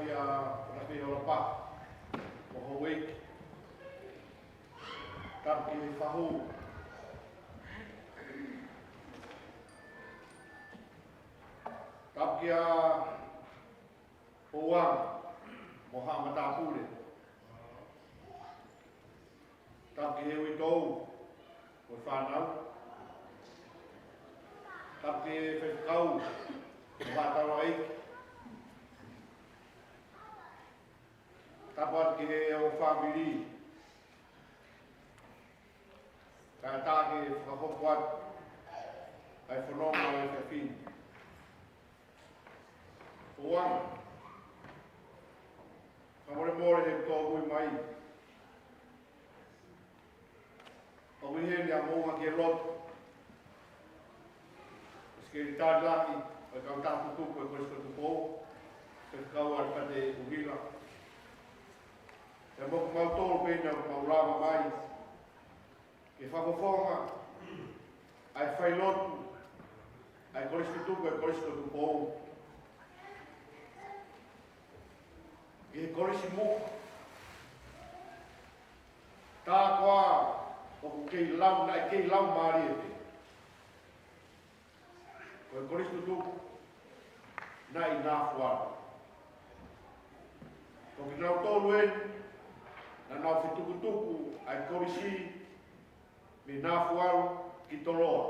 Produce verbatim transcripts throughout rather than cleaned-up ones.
Kia Rafi Olapa, mo Houeiki. Tapu ki he fahu. Tapu kia Pouanga, mo haʻa matāpule. Tapu ki he uitou, mo e fānau. Tapu ki he faifekau, mo haʻa taulaʻeiki. Tapu atu ki he ongo fāmili. Kae ʻatā ke fakahoko atu ʻa e fononga ʻo e efiafi ni. Pouanga, fakamolemole he tōmui mai. ʻOku ʻi heni ʻa Moʻunga ki he lotu, ʻa e Sekelitali Lahi ʻo e Kau Tangata Tutuku ʻo e Kolisi ko Tupou, Faifekau ʻAlipate ʻUhila. Pea mo kimautolu pē naʻa mau lava mai ke fakafofonga ʻa e failotu ʻa e Kolisi Tutuku ʻo e Kolisi ko Tupou. ʻI he Kolisi Muʻa. Tā koā ʻoku kei lau, naʻe kei lau mālie pē. Ko e Kolisi Tutuku naʻe ʻi Nafualu. Ko kinautolu eni naʻa nau fetukutuku ʻa e kolisi mei Nafualu ki Toloa.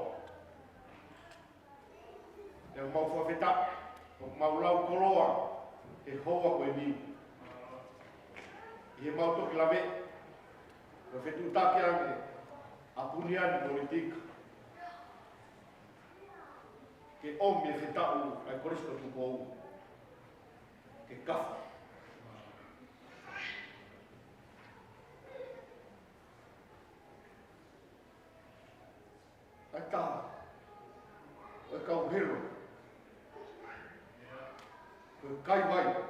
Pea mau fakafetaʻi, ʻoku mau lau koloa he houa ko eni. ʻI heʻemau toki lave, ko e fetuʻutaki ange ʻa Puniani Politika ke ʻomi e fetaʻu ʻa e Kolisi ko Tupou ke kafa. ʻA e taha ʻo e kau helo, ko e kaivai ʻo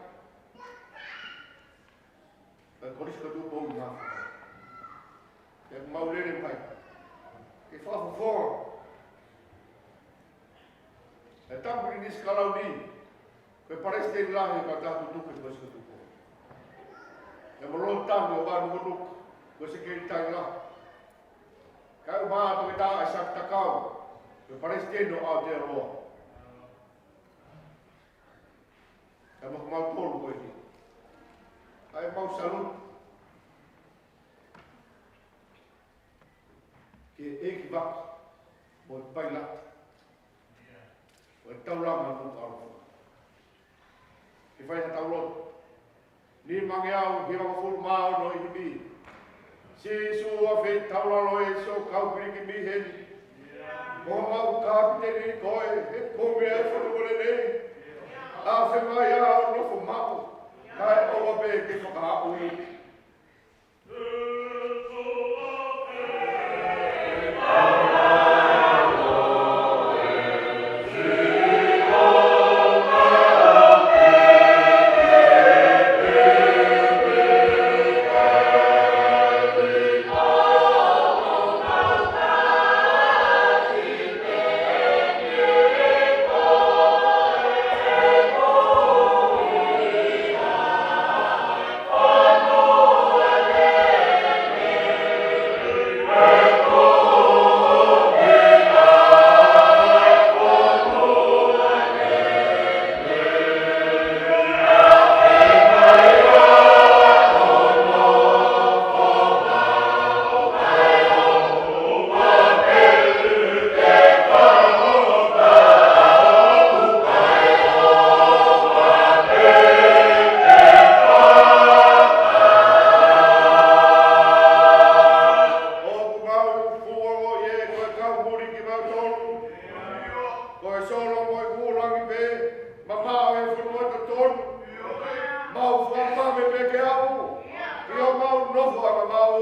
e Kolisi ko Tupou ʻi Nafualu. Pea mau lele mai ke fakafofonga ʻa e Tapu Pilinisi Kalauni, ko e Palesiteni Lahi ʻo e Kau Tangata Tutuku ʻo e Kolisi ko Tupou. Pea mo Lolotonga ʻo Vanukonuka, ko e Sekelitali Lahi. Kae ʻumaʻā Toketā ʻAisake Takau, ko e Palesiteni ʻo Aotearoa. Kae mo kimautolu ko eni. ʻA ia ʻoku mau salute ki he ʻeikivaka mo e pailate ʻo e Taulanga ʻo Nukuʻalofa. Ke fai haʻatau lotu. Nimangeau hivangofulu mā ono ʻi he himi. Sīsū, ʻa e fetaulaki ʻo e sio kau pilikimi heni. Ko homau kapiteni koe, he kumi ʻa e fonua ko eni. ʻAfe mai ʻo nofo maʻu, kae ʻoua pē ke fakaaʻu. ʻOku mau fuoloa ʻi he ko e kau muli kimautolu. Ko e solo mo e kulangi pē, mamaʻo e fonua totonu. Mau fakapame pē ke aʻu ki homau nofo ʻa mamau.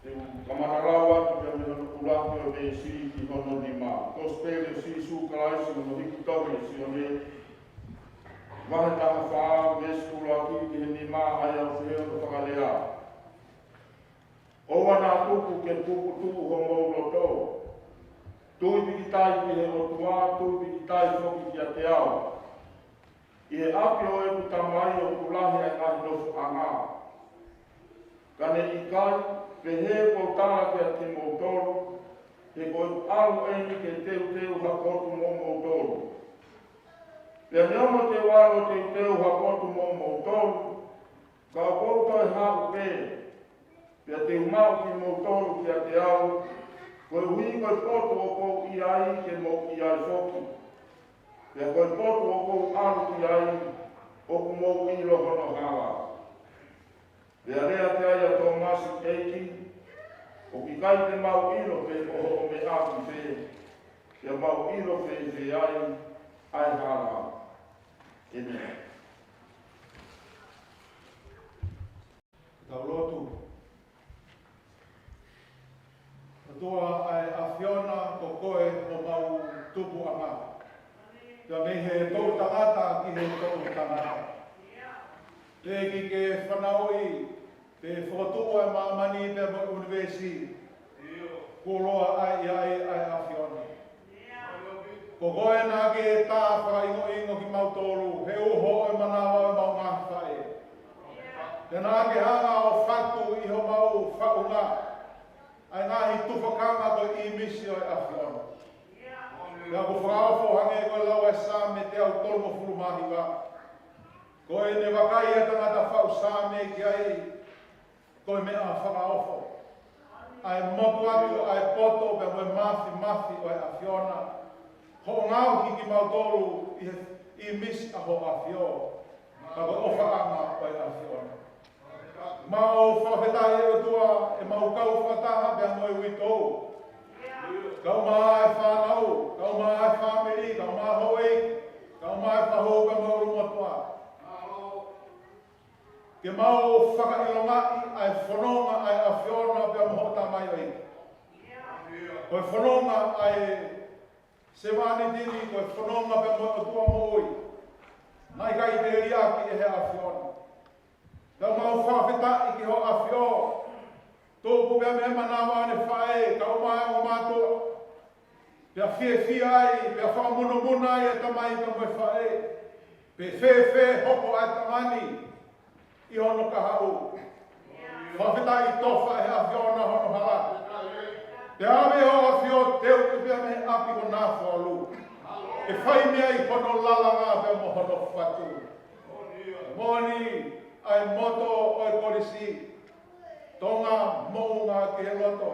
Te u kamata lau atu pē mei hono ʻuluaki ʻo e veesi ki hono nima. Kosipeli ʻo Sīsū Kalaisi hono hiki tohi ʻe Sione, vahe taha fā, veesi ʻuluaki ki he nima, ʻa ia ʻoku pehē hono fakalea: ʻOua naʻa tuku ke puputuʻu homou loto. Tui pikitai ki he ʻOtua, tui pikitai foki kiate au. ʻI he ʻapi ʻo ʻeku Tamai ʻoku lahi ʻa e ngaahi nofoʻanga. Ka ne ʻikai, pehē ʻoku ou tala kiate kimoutolu, he ko ʻeku ʻalu eni ke teuteu ha potu moʻomoutolu. Pea neongo te u ʻalu ʻo teuteu ha potu moʻomoutolu, ka ʻoku ou toe haʻu pē, pea te u maʻu kimoutolu kiate au, koeʻuhi ko e potu ʻoku ou ʻi ai ke mou ʻi ai foki. Pea ko e potu ʻoku ou ʻalu ki ai, ʻoku mou ʻilo hono hala. Pea lea ki ai ʻa Tōmasi, ʻEiki, ʻoku ʻikai te mau ʻilo pe ko hoʻo meʻa ki fē, pea mau ʻilo fēfē ai ʻa e hala. ʻĒmeni. Tau lotu. ʻOtua ʻa e ʻAfiona, ko koe homau tupuʻanga. Pea mei he toʻutangata ki he toʻutangata. Teʻeki ke fanauʻi pe fokotuʻu ʻa e māmani pea mo e ʻunivēsi. Kuo loa ʻa e ʻi ai ʻa e ʻAfiona. Ko koe naʻa ke tā fakaʻingoʻingo kimautolu he uho ʻo e manava ʻo ʻemau ngaahi faʻē. Pea naʻa ke hanga ʻo fatu ʻi homau faʻunga ʻa e ngaahi tufakanga ko e ʻīmisi ʻo e ʻAfiona. Pea ʻoku fakaofo hangē ko e lau ʻa e Saame teau tolungofulu mā hiva: Ko ʻene vakai ʻa e tangata faʻu Saame ki ai, ko e meʻa fakaofo. ʻA e motu atu ʻa e poto pea mo e māfimafi ʻo e ʻAfiona, hoʻo ngaohi kimautolu ʻi he ʻīmisi ʻa hoʻo ʻAfio, ka ko e ʻofaʻanga ʻo e ʻAfiona. Mau fakafetaʻi ʻe ʻOtua ʻemau kau fakataha pea mo e uitou. Kau mai ʻa e fānau, kau mai ʻa e fāmili, kau mai ʻa e houʻeiki, kau mai ʻa e fahu pea mo e ʻulumotuʻa. Ke mau fakaʻilongaʻi ʻa e fononga ʻa e ʻAfiona pea mo hoʻo tamaioʻeiki. Ko e fononga ʻa e sevāniti ni, ko e fononga pea mo e ʻOtua moʻui. Naʻe ʻikai te liʻaki ʻe he ʻAfiona. Pea mau fakafetaʻi ki hoʻo ʻAfio, tupu pea mei he manava ʻo ʻene faʻē, kau mai ʻa e ongo mātuʻa. Pea fiefia ai, pea fakamunamuna ai ʻa e tamai pea mo e faʻē. Pe fēfē hoko ʻa e tama ni ʻi hono kahaʻu. Fakafetaʻi, tofa ʻe he ʻAfiona hono hala. Pea ʻave hoʻo ʻAfio teuʻi pea mei he ʻapi ko Nafoalu, ke fai mei ai hono lalanga pea mo hono fatu. Moʻoni ʻa e moto ʻo e kolisi, Tonga moʻunga ki he loto.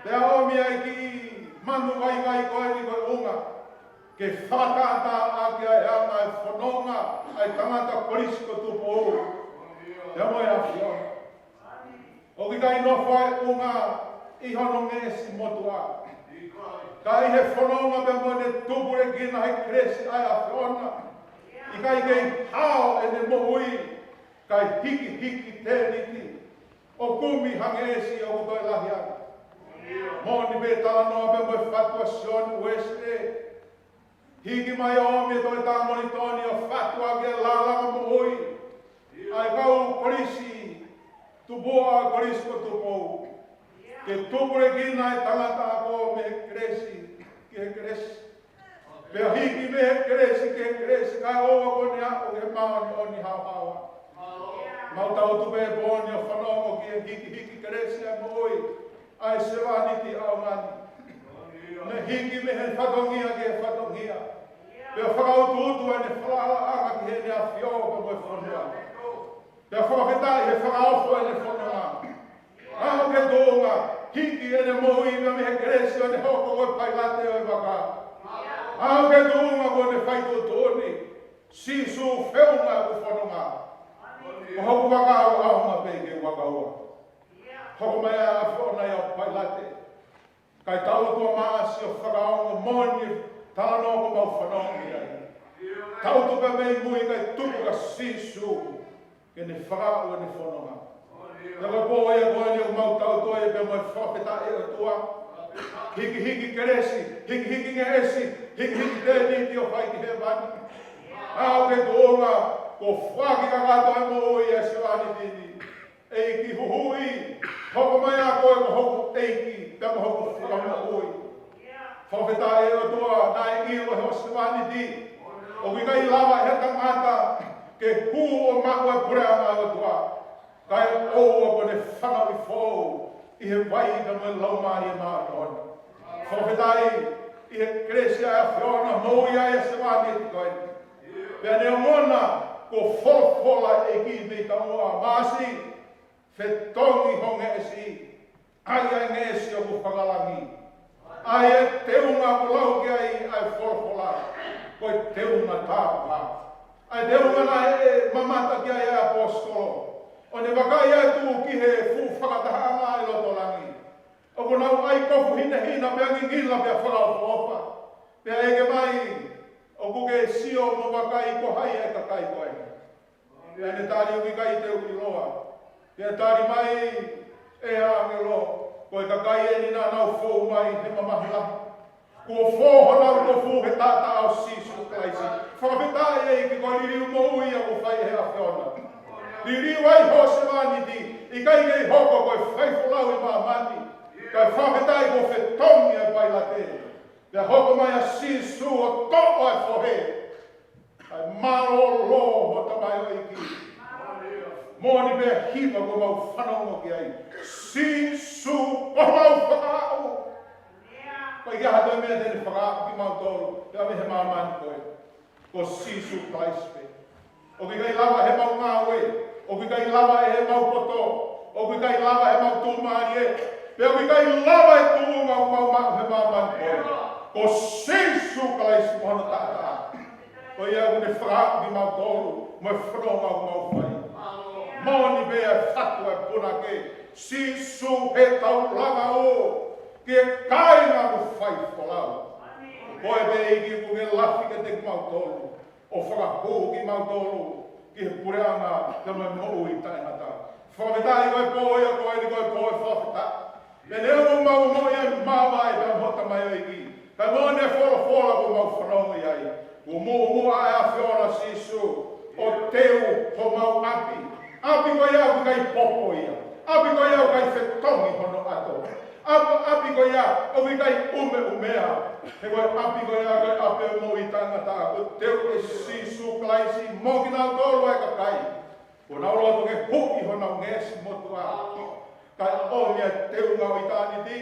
Pea ʻomi ʻa e kiʻi manu vaivai ko eni ko e ʻunga, ke fakatātā ʻaki ʻa e anga e fononga ʻa e tangata kolisi ko Tupou pea mo e ʻAfiona. ʻOku ʻikai nofo ʻa e ʻunga ʻi hono ngeʻesi motuʻa, ka ʻi he fononga pea mo ʻene tupulekina he kelesi ʻa e ʻAfiona. ʻIkai kei hao ʻene moʻui, kae hikihiki tēniti ʻo kumi ha ngeʻesi ʻoku toe lahi ange. Moʻoni pē talanoa pea mo e fatu ʻa Sione Uēsilī. Hiki mai ʻo ʻomi e Tohi Taʻemonitoni ʻo fatu ʻaki e lalanga moʻui ʻa e kau kolisi, tupuʻa kolisi ko Tupou, ke tupulekina e tangata ako mei he kelesi ki he kelesi. Pea hiki mei he kelesi ki he kelesi, kae ʻoua kuo ne aʻu ki he māʻoniʻoni haohaoa. Mau tangutu pē he pō ni ʻo fanongo ki he hikihiki kelesi ʻa e moʻui ʻa e sevāniti ʻaonga ni. Ne hiki mei he fatongia ki he fatongia, pea fakautuutu ʻene falalaʻanga ki heʻene ʻAfio pea mo e fonua. Pea fakafetaʻi he fakaofo ʻene fononga. Aʻu ki he tuʻunga, hiki ʻene moʻui mei he kelesi ʻo ne hoko ko e pailate ʻo e vaka. Aʻu ki he tuʻunga kuo ne fai tuʻutuʻuni: Sīsū, feʻunga ʻeku fononga, ko hoku vaka ʻoku ʻaonga pē ke u vakaua. Hoko mai ʻa e ʻAfiona ia ʻo pailate, kae tangutu ʻa Maʻasi ʻo fakaongo moʻoni e talanoa kuo mau fanongo ki ai. Tangutu pē mei mui kae tuku kia Sīsū. ke ne fakaaʻu ʻene fononga. Pea ko e pō ia ko eni ʻoku mau tautoʻi pea mo e fakafetaʻi ʻOtua. Hikihiki kelesi, hikihiki ngeʻesi, hikihiki tēniti ʻo fai ki hēvani. ʻA ʻoku ke tuʻunga, kuo foaki kakato e moʻui ʻa e sevāniti ni. ʻEiki Huhuʻi, hoko mai ʻa koe ko hoku ʻEiki, pea mo hoku Fakamoʻui. Fakafetaʻi ʻOtua, naʻe ʻilo ʻe hoʻo sevāniti ʻoku ʻikai lava ʻe ha tangata ke hū ʻo maʻu e puleʻanga ʻo e ʻOtua. Kae ʻoua kuo ne fanauʻi foʻou ʻi he vai pea mo e Laumālie Māʻoniʻoni. Fakafetaʻi ʻi he kelesi ʻa e ʻAfiona, moʻui ai e sevāniti ko eni. Pea neongo kuo folofola e ʻEiki mei taumuʻa, Māsi, fetongi ho ngeʻesi, ʻa ia ʻe ngeʻesi ʻoku fakalangi. ʻA ia e teunga ʻoku lau ki ai ʻa e folofola, ko e teunga tāpuhā. ʻA e teunga naʻe mamata ki ai ʻa e ʻaposetolo, ʻo ne vakai atu ki he fuʻu fakatahaʻanga ʻi loto langi, ʻoku nau ʻai kofu hinehina pea ngingila pea fakaʻofoʻofa. Pea ʻeke mai, ʻoku ke sio mo vakai ko hai ʻa e kakai ko eni? Pea ne tali, ʻOku ʻikai te u ʻiloa. Pea tali mai ʻe he ʻāngelo, Ko e kakai eni naʻa nau fou mai he mamahi lahi, kuo fō honau kofu he taʻataʻa ʻo Sīsū Kalaisi. Fakafetaʻi ʻEiki, ko e liliu moʻui ia kuo fai ʻe he ʻAfiona. Liliu ai hoʻo sevāniti, ʻikai kei hoko ko e faifolau ʻi māmani, kae fakafetaʻi kuo fetongi ʻa e Pailate. Pea hoko mai ʻa Sīsū ʻo toʻo ʻa e fohe. ʻA e mālōlō ho tamaioʻeiki. Moʻoni pē ʻa e hiva kuo mau fanongo ki ai. Sīsū, ko homau Fakaʻau. ʻOku ʻikai ha toe meʻa te ne fakaaʻu kimautolu pea mei he māmani ko ē. Ko Sīsū Kalaisi pē. ʻOku ʻikai lava ʻe heʻemau ngāue, ʻoku ʻikai lava ʻe heʻemau poto, ʻoku ʻikai lava ʻe heʻemau tuʻumālie, pea ʻoku ʻikai lava ʻe he tuʻunga ʻoku mau maʻu he māmani ko ē. Ko Sīsū Kalaisi mo hono taʻataʻa. Ko ia ʻoku ne fakaaʻu kimautolu mo e fononga ʻoku mau fai. Moʻoni pē ʻa e fatu ʻa e punake, Sīsū, he tau langa ʻo ki he kāinga ʻoku faifolau. Ko e pē ʻEiki ʻoku ke lafi kiate kimautolu ʻo fakahū kimautolu ki he puleʻanga pea mo e moʻui taʻengata. Fakafetaʻi ko e pō ia ko eni ko e pō ʻo e fakafetaʻi. Pea neongo ʻemau ongoʻi ʻa e mavae pea mo e tamaioʻeiki, kae moʻoni e folofola kuo mau fanongo ai. Kuo muʻomuʻa ʻa e ʻAfiona Sīsū ʻo teu homau ʻapi. ʻApi ko ia ʻoku ʻikai popo ia. ʻApi ko ia ʻoku ʻikai fetongi hono ʻato. ʻApi, ʻapi ko ia ʻoku ʻikai ʻumeʻumea. He ko e ʻapi ko ia ko e ʻapi ʻo e moʻui taʻengata, kuo teu ʻe Sīsū Kalaisi mo kinautolu ʻa e kakai kuo nau loto ke huʻi honau ngeʻesi motuʻa, kae ʻomi ʻa e teunga ʻo ʻitāniti,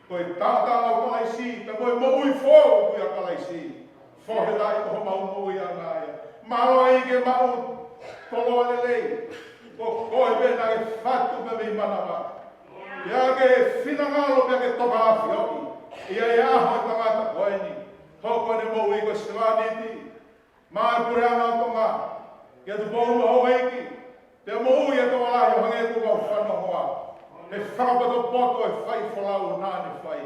ko e taʻataʻa ʻo Kalaisi, pea ko e moʻui foʻou ʻia Kalaisi. Fakafetaʻi ko homau moʻuiʻanga ia. Mālō ʻEiki ke mau koloa lelei. Ko koe pē naʻa ke fatu pē mei manava. Pea ke finangalo pea ke toka afioʻi ia ʻi he ʻaho ʻo e tangata ko eni. Hoko ʻene moʻui ko e sevāniti maʻa e puleʻanga ʻo Tonga, kia Tupou mo Houʻeiki, pea moʻui e tokolahi ʻo hangē ko ʻemau fanongoa, he fakapotopoto e faifolau naʻa ne fai.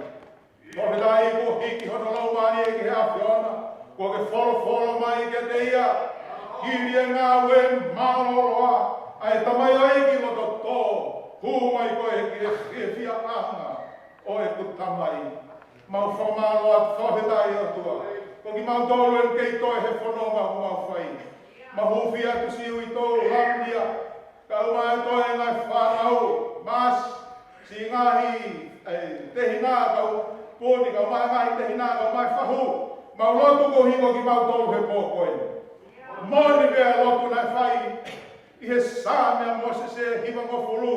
Fakafetaʻi kuo hiki hono laumālie ki he ʻAfiona, kuo ke folofola mai kiate ia, hili e ngāue mālōlō ʻa e tamaioʻeiki loto tō, hū mai koe ki he fiefiaʻanga ʻo ʻeku Tamai. Mau fakamālō atu, fakafetaʻi ʻOtua. Ko kimautolu eni kei toe he fononga ʻoku mau fai. Mau hūfia atu siʻi uitou Lavinia, kae ʻumaʻā e toe ngaahi fānau, Masi, siʻi ngaahi, ʻe, tehina, kau puni, kae ʻumaʻā e ngaahi tehina, kae ʻumaʻā e fahu. Mau lotu koeʻuhi ko kimautolu he pō ko eni. Moʻoni pē ʻa e lotu naʻe fai ʻi he Saame ʻa Mōsese hivangofulu.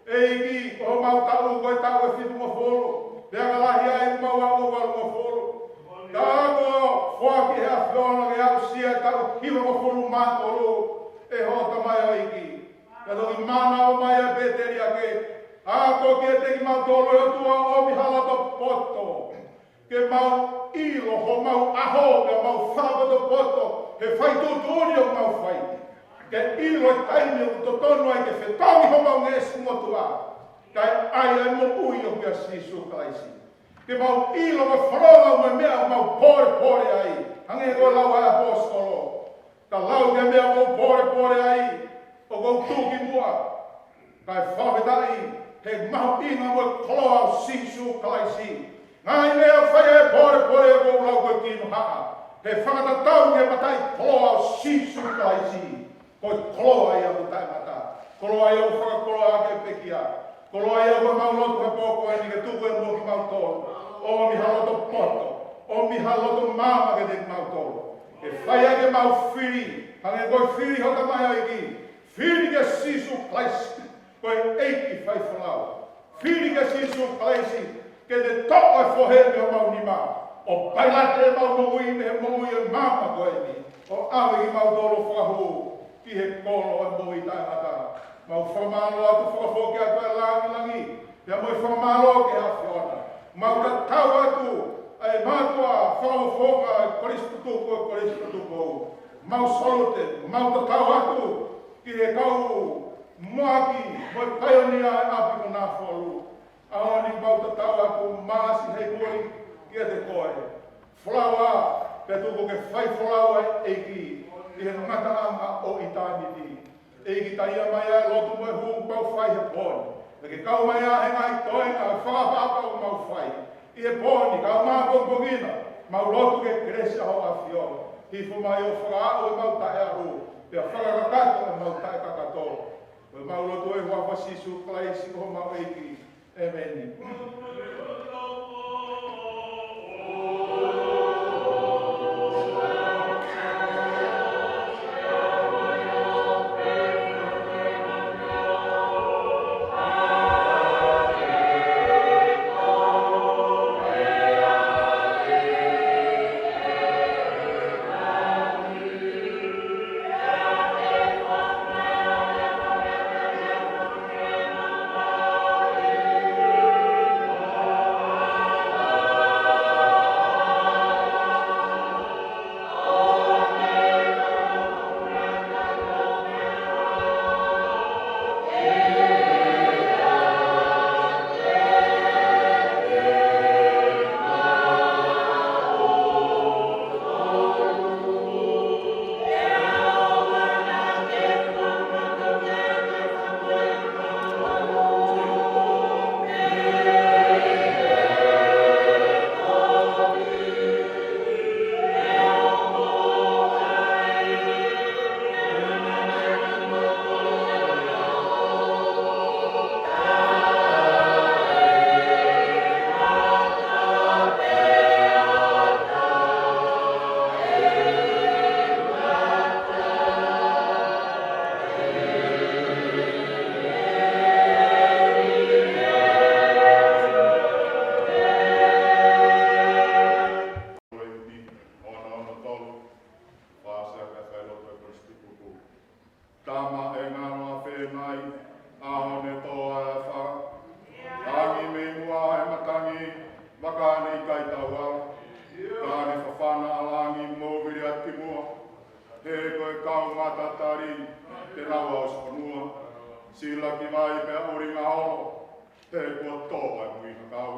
ʻEiki, ko homau taʻu ko e taʻu ʻe fitungofulu, pea ka lahi ai ʻoku mau aʻu valungofulu. Ka kuo foaki ʻe he ʻAfiona ke aʻusia e taʻu hivangofulu mā tolu ʻe hoʻo tamaioʻeiki. Ka toki mānava mai ʻa e pēteliake, ako kiate kimautolu ʻe ʻOtua ʻo ʻomi ha loto poto. Ke mau ʻilo homau ʻaho, ke mau fakapotopoto he fai tuʻutuʻuni ʻoku mau fai. Ke ʻilo e taimi ʻoku totonu ai ke fetongi homau ngeʻesi motuʻa, kae ʻai ʻa e moʻui ʻoku ʻia Sīsū Kalaisi. Ke mau ʻilo mo e fononga mo e meʻa ʻoku mau pōlepole ai, hangē ko e lau ʻa e ʻaposetolo. Ka lau ki he meʻa ʻoku ou pōlepole ai, ʻOku ou tuʻu ki muʻa, kae fakafetaʻi he mahuʻinga mo e koloa ʻo Sīsū Kalaisi. Ngaahi meʻa ʻoku fai ʻe he pōlepole ʻoku ou lau ko e kinohaʻa, he fakatatau ki he mataʻikoloa ʻo Sīsū Kalaisi. Ko e koloa ia ʻoku taʻengata. Koloa ia ʻoku fakakoloa ʻaki e pekia. Koloa ia ʻoku mau lotu he pō ko eni ke tuku ʻe muʻa kimautolu. ʻOmi ha loto poto. ʻOmi ha loto maama kiate kimautolu. Ke fai ʻaki ʻemau fili, hangē ko e fili ho tamaioʻeiki. Fili kia Sīsū Kalaisi, ko e ʻEiki faifolau. Fili kia Sīsū Kalaisi, ke ne toʻo e fohe mei homau nima, ʻo pailate ʻemau moʻui mei he moʻui ʻo e maama ko eni, ʻo ʻave kimautolu ʻo fakahū ki he kolo ʻo e moʻui taʻengata. Mau fakamālō atu, fakafoki atu e langilangi, pea mo e fakamālō ki he ʻAfiona. Mau tatau atu ʻa e mātuʻa fakafofonga ʻa e Kolisi Tutuku, ʻa e Kolisi Tutuku. Mau salute, mau tatau atu ki he kau muʻaki mo e paionia ʻa e ʻapi ko Nāfolu. ʻAho ni mau tatau atu, Māsi Heimuli, kiate koe. Folau ā, pea tuku ke fai folau ʻa e ʻEiki ʻi he ngataʻanga ʻo ʻitāniti. ʻEiki, talia mai ʻa e lotu mo e hū kuo mau fai he pō ni. Pea ke kau mai ā he ngaahi toenga fakaʻapaʻapa kuo mau fai ʻi he pō ni, kae ʻumaʻā ʻapongipongi na, mau lotu ki he kelesi ʻa ho ʻAfio. Hifo mai ʻo fakaaʻu ʻemau taʻeaʻu, pea fakakakato ʻemau taʻekakato. Ko ʻemau lotu ʻi he huafa ʻo Sīsū Kalaisi ko homau ʻEiki. ʻĒmeni. Tama, ʻe ngalo ʻa fē mai, ʻaho ne tō ai ʻa e afā. Tangi mei muʻa ʻa e matangi, vaka ne ʻikai tau ala. Ka ne fafana ʻa langi mo vili atu ki muʻa. He ko e kau mata tali, te nau aʻusia muʻa. Sila ki vai pea ʻulinga olo, he kuo tō ʻa e muihakau.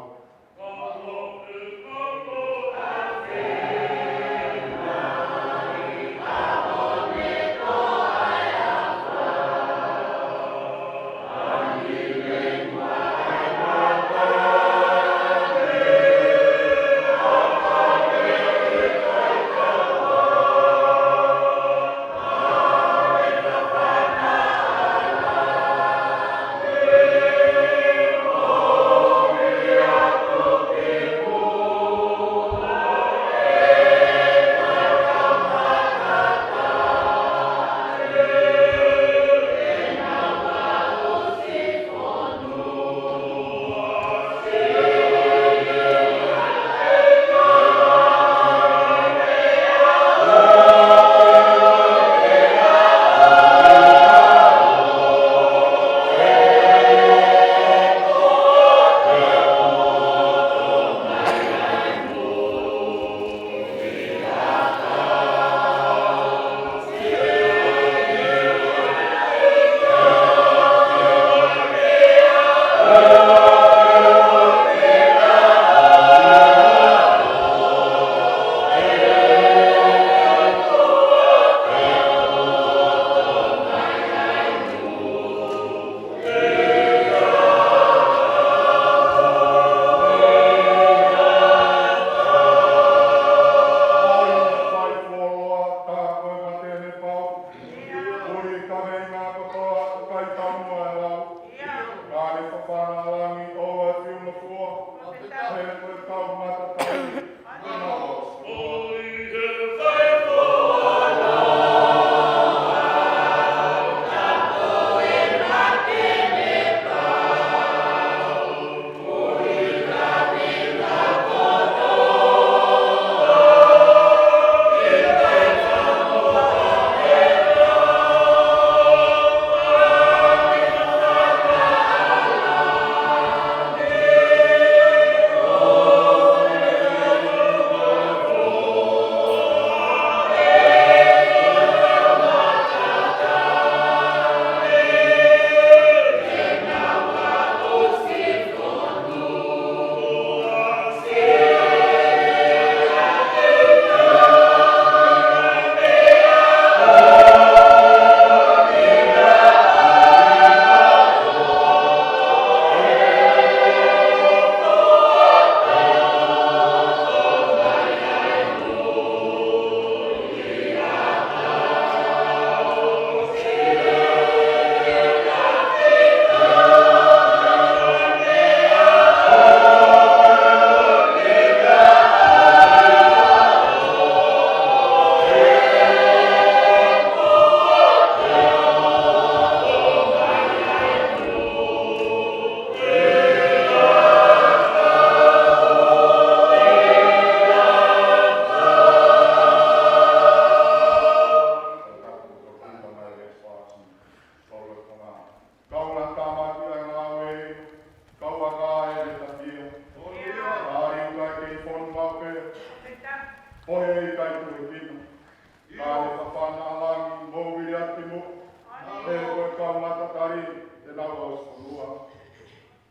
ʻi heʻenau ʻosifonua.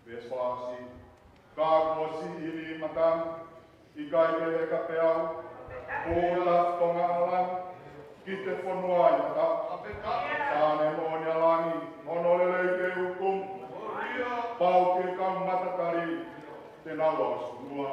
Veesi fā: Ka kuo siʻi ʻi mata, ʻikai ke heka pē au, kuo u lafitongaaʻa ki he fonua ʻi mata. Ka ne moʻoni ʻa langi, hono lelei ke u hukumu. Pau ki he kau matakali ʻenau ʻosifonua.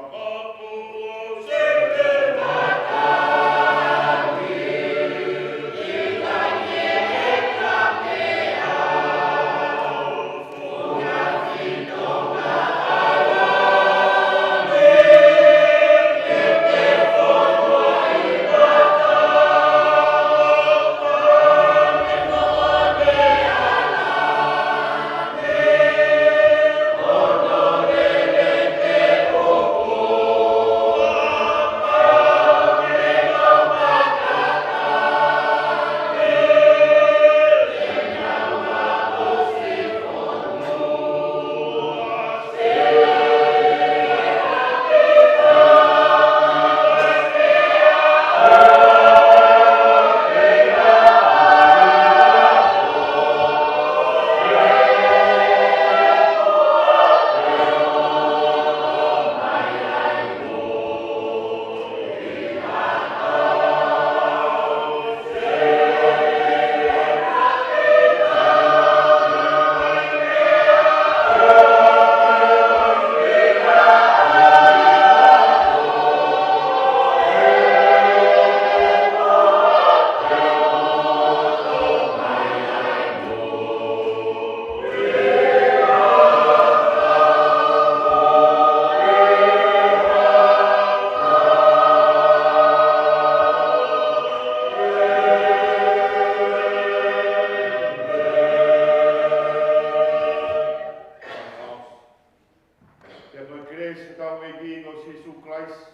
Pea ko e kelesi ʻa hotau ʻEiki ko Sīsū Kalaisi,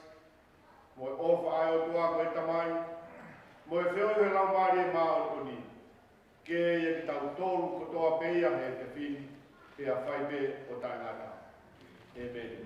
mo e ʻofa ʻa e ʻOtua ko e Tamai, mo e feohi ʻa e Laumālie Māʻoniʻoni, ke ʻiate kitautolu kotoa pē ia he efiafi ni, pea fai pē ʻo taʻengata. ʻĒmeni.